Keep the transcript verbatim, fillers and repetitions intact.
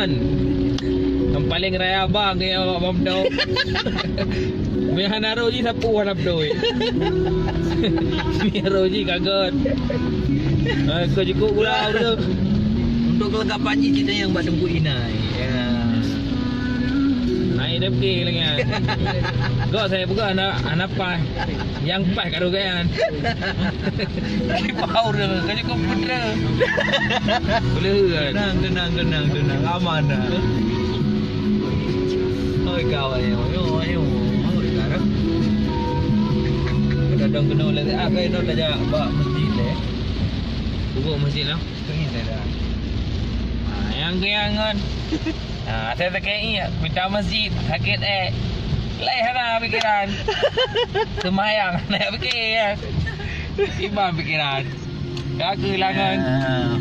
Nyang paleng raya bang ya, bang dong. Meuhana roh jih sapu hana beutôi. Meuhana roh jih kaget. Eh, kau jukuk gula udah. Untuk kelengkapan jih kita yang buat tempur inai. Ya. Naik dapur lagi. Kau saya buka anak anak pas. Yang pas kat rugai kan. Lagi paur dia, kan cukup putra. Boleh kan? Tenang, tenang, tenang, tenang. Aman dah. Oi, kawan, ayo, ayo, ayo. Oi, sekarang. Kita dong kena oleh, ah, kain dong tajak bak masjid deh. Pokok masjid lah. Kering saya dah. Ah, yang kering kan. Ah, saya sakit ni, minta masjid, sakit eh. Lain hana pikiran. Semayang, nak fikir ya. Iban pikiran. Kaki langan. Ah.